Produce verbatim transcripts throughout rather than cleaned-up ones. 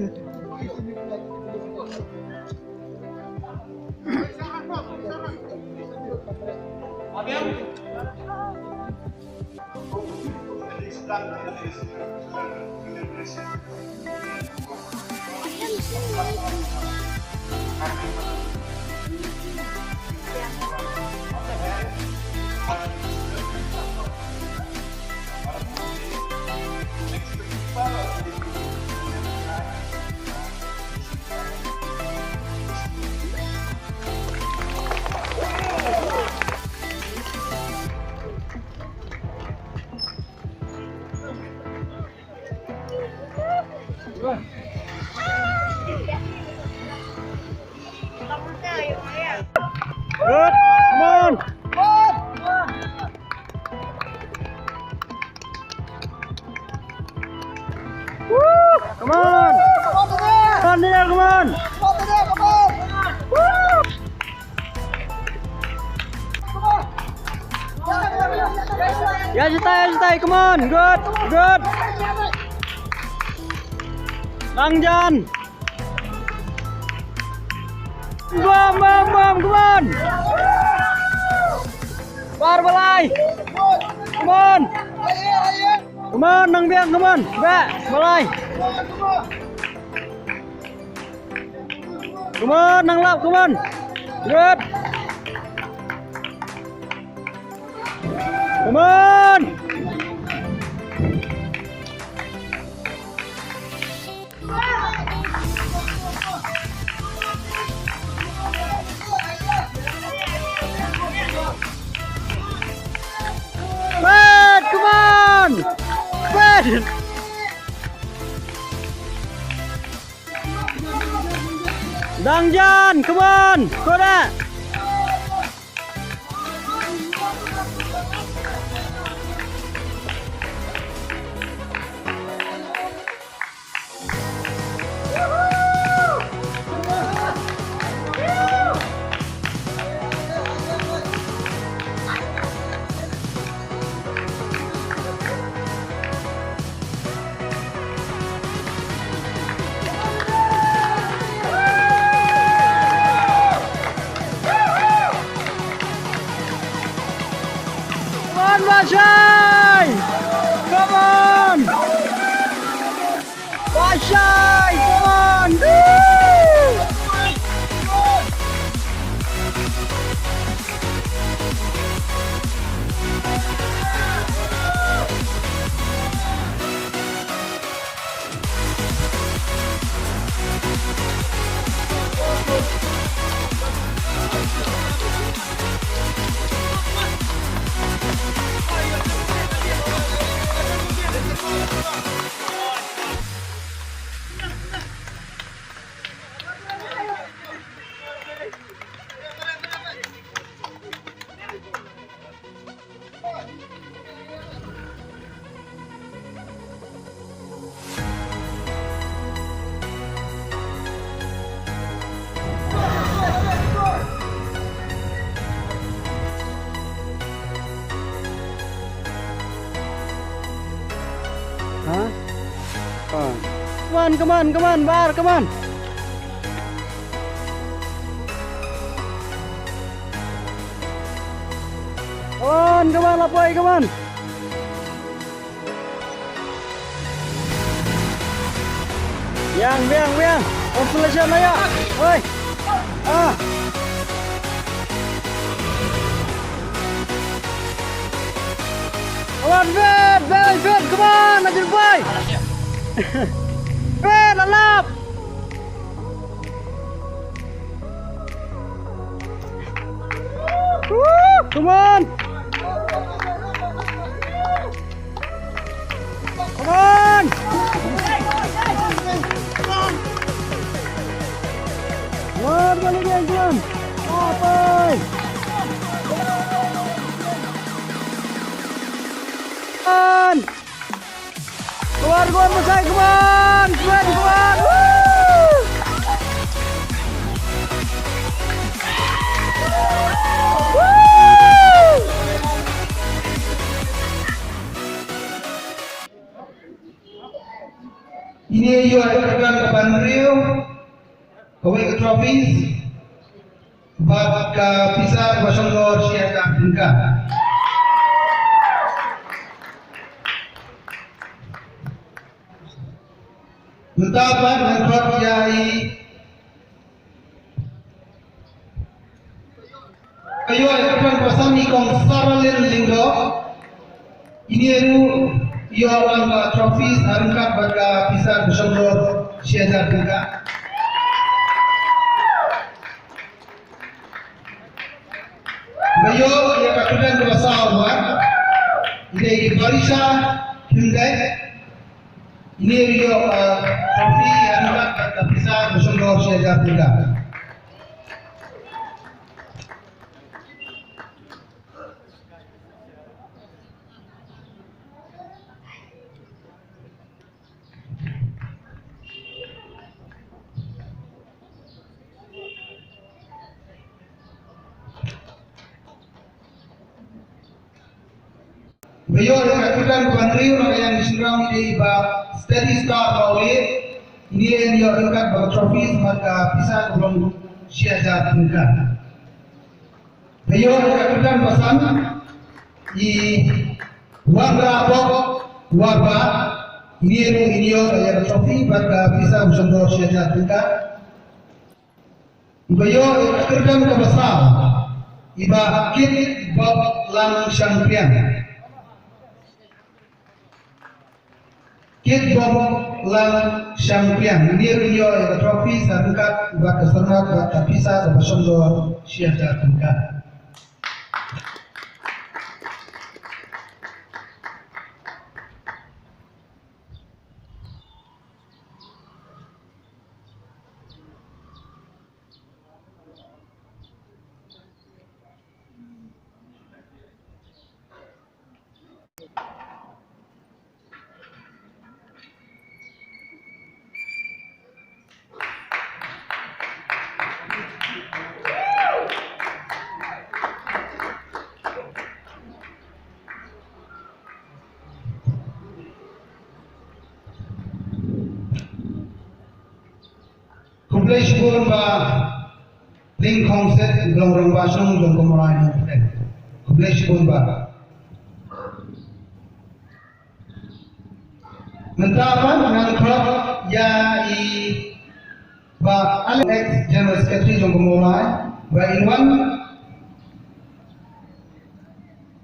Good. Come on. Woo! Come on. Come on, Daniel, come on. Woo! Ïa shitai, ïa shitai, come on. Good, good. Nang jan. Bam, bam, bam, come on. Bar balai. Come on. Come on, nang biang, come on. Ba, balai. Come on, nang lap, come on. Good. Come on. Wait, come on. Wait. Dang jan, come on. Koda. Come on, Bashai! Come on! Bashai, come on! Woo! Ha? Ah. Come on, come on, come on, Bar, come on. Come on, come on, Lapoi, come on. Biang, biang, biang. Consolation la ïa. Oi. Ah. Come on, Ben, Ben, Ben, come on, Ajin boy. Ben, la lap. Woo, come on. Come on! Come on, come on, come on! Up, oi! Come on! Come on, come on, Masai, come on! Come on, come on! Woo! Woo! Ine ïoh ïa ka kyrdan kaba hynriew, kawei ka trophies bad ka pisa kaba shongdor shi hajar tyngka. Mynta pat ngan khot ïa i Ka ïoh ïa ka kyrdan kaba san i Kong Saralin Lyngdoh. Ine ruh i ïoh lang ka trophy ha ryngkat bad ka pisa kaba shongdor shi hajar tyngka. Ba ïoh ïa ka kyrdan kaba saw ïa i Barisha Khymdeit. Ine ruh i ïoh ka trophy ha ryngkat bad ka pisa kaba shongdor shi hajar tyngka. Ba ïoh ïa ka kyrdan kaba hynriew na ka liang ki shynrang i dei i Bah Steady Star Mawlieh. Ine i ïoh ryngkat bad ka trophy bad ka pisa kaba long shi hajar tyngka. Ba ïoh ïa ka kyrdan kaba san i Wanrah Bok Warbah. Ine ruh i ïoh ïa ka trophy bad ka pisa kaba shongdor shi hajar tyngka. Ba ïoh ïa ka kyrdan kaba saw i Bah Kitbok Lang Shangpliang. Kitbok Lang Shangpliang. Ine ruh i ïoh ïa ka trophy sa ryngkat bad ka syrnat bad ka pisa kaba shongdor shi hajar tyngka. Khublei shibun Bah Lyngkhongset, Blong Rangbah Shnong jong ka Mawlai Nongkrem. Khublei shibun Bah. Mynta pat ngan khot ïa i Bah Alex, General Secretary jong ka Mawlai, ba in wan,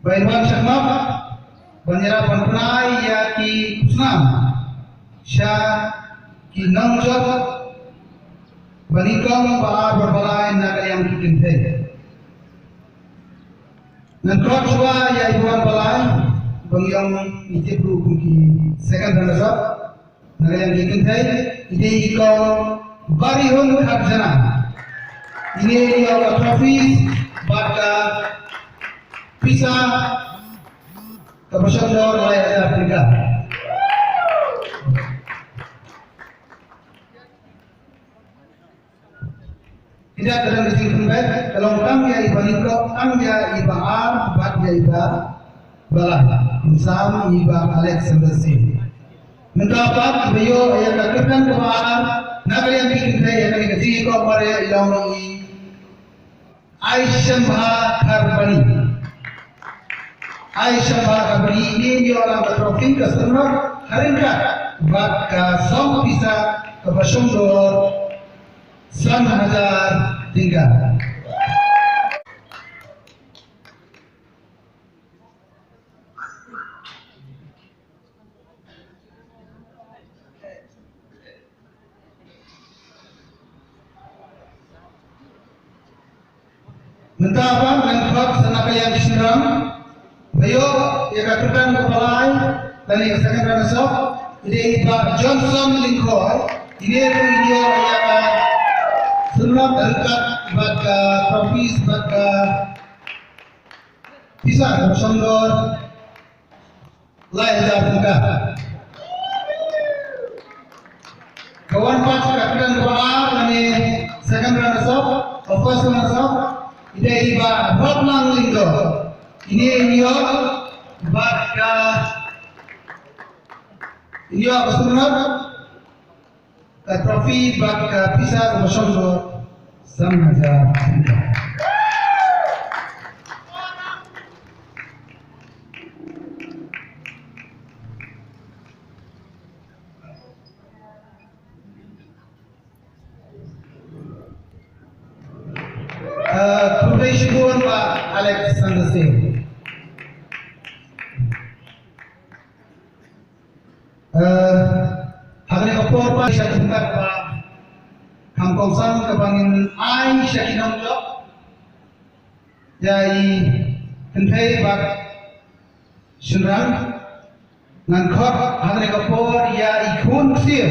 ba in wan shakhmat ban ïarap ban pynai ïa ki khusnam sha ki nongjop ba nyngkong, ba ar bad ba lai na ka liang ki kynthei. Ngan khot shuwa ïa i Bah Wan Balai, ba ngi ong i tip ruh kum ki second runners up. Na ka liang ki kynthei, i dei i Kong Barihun Kharjana. Ine i ïoh ka trophy bad ka pisa kaba shongdor lai hajar tyngka. Kynja ka dang ka jingpynbeit ka long tang ïa i Bah Lyngkhot, tang ïa i Bah Ar bad ïa i Bah Balat. Kum sam i Bah Alexander Singh. Mynta pat ba ïoh ïa ka kyrdan kaba ar na ka liang ki kynthei ïa kane ka jingïakob mareh i long i Aishambha Kharbani. Aishambha Kharbani ine i ïoh lang ka trophy ka syrnot ha ryngkat bad ka song pisa kaba shongdor san hajar tyngka. Mynta pat ngan khot sa na ka liang ki shynrang ba ïoh ïa ka kyrdan kaba lai lane ka second runners up, i dei i Bah Johnson Lyngkhoi. Ine ruh i ïoh ïa ka syrnot ryngkat bad ka trophy bad ka pisa kaba shongdor lai hajar tyngka. Ka wan pat ka kyrdan kaba ar lane second runners up, or first runners up, i dei i Bah Raplang Lyngdoh. Ine i ïoh bad ka, i ïoh ka syrnot Ka trophy bad ka pisa kaba shong dor san hajar tyngka. Eh, khublei shibun Bah Alex Sanderson. Eh, ha kane ka por pat sha ka jingbat ba kham kongsan kaba ngin ai sha ki nongjop ïa i kynthei bad shynrang. Ngan khot ha kane ka por ïa i khun ksiew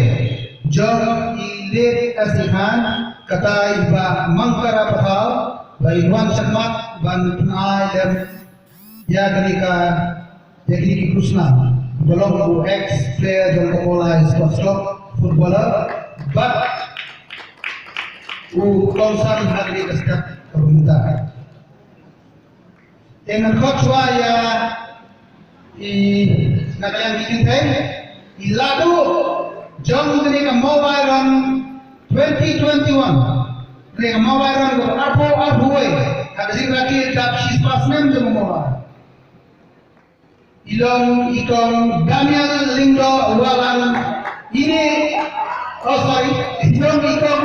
jong i Late S I Khan, kata i Bah Mangkara Pathaw, ba in wan shakhmat ban pynai lem ïa kane ka, ïa kine ki khusnam, ba long u ex player jong ka Mawlai Sports Club, footballer, bad u kongsan ha kane ka step kaba mynta. Te ngan khot shuwa ïa i, na ka liang ki kynthei, i ladu jong kane ka Mawlai Run twenty twenty-one. Kane ka Mawlai Run kaba arphew arphew wei ha ka jingrakhe dap shispah snem jong u Mawlai. I long i kong Daniel Lyngdoh Walang. Ine, oh sorry, i long i kong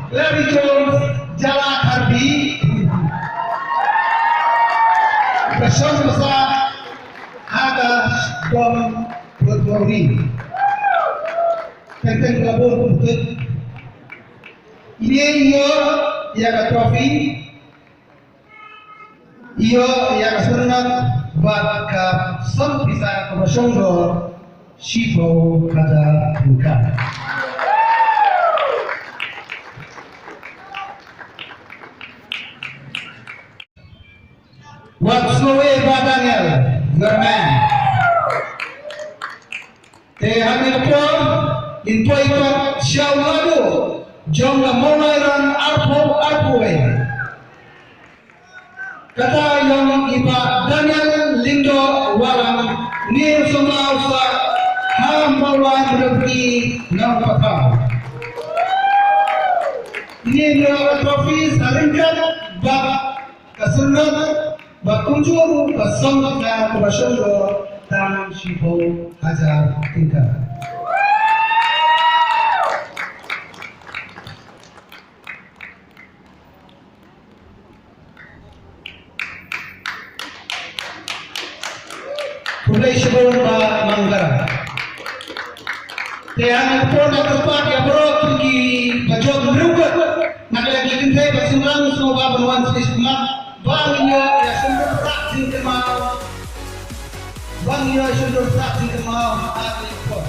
Larry Jones Jala Kharbi. Ka shong basa ha ka dong Putmori. Teng teng ka bun putut. Ine ïoh ïa ka trophy. Ïoh ïa ka syrnod bad ka song pisa kaba shong dor shiphew hajar tyngka. Wat sngew eh Bah Daniel, your man. Te ha kane ka por ngin poi pat sha u ladu jong ka Mawlai Run arphew arphew wei. Kata i long i Bah Daniel Lyngdoh Walang, ne u samla u sah ha Mawlai Mudabki Nongpathaw. Ine i ïoh ka trophy sa ryngkat bad ka syrnod bad kumjuh ruh ka song pisa kaba shong dor tang shiphew hajar tyngka. Khublei shibun Bah Mangkara. Te hangta pun da kyrpad ïa baroh ki ba jop riewkhuid na ka liang ki kynthei bad shynrang sngewbha ban wan sha khmat ba ngin ïoh ïa shyntur prah jingkynmaw, ba ngin ïoh shyntur prah jingkynmaw ha kane ka por.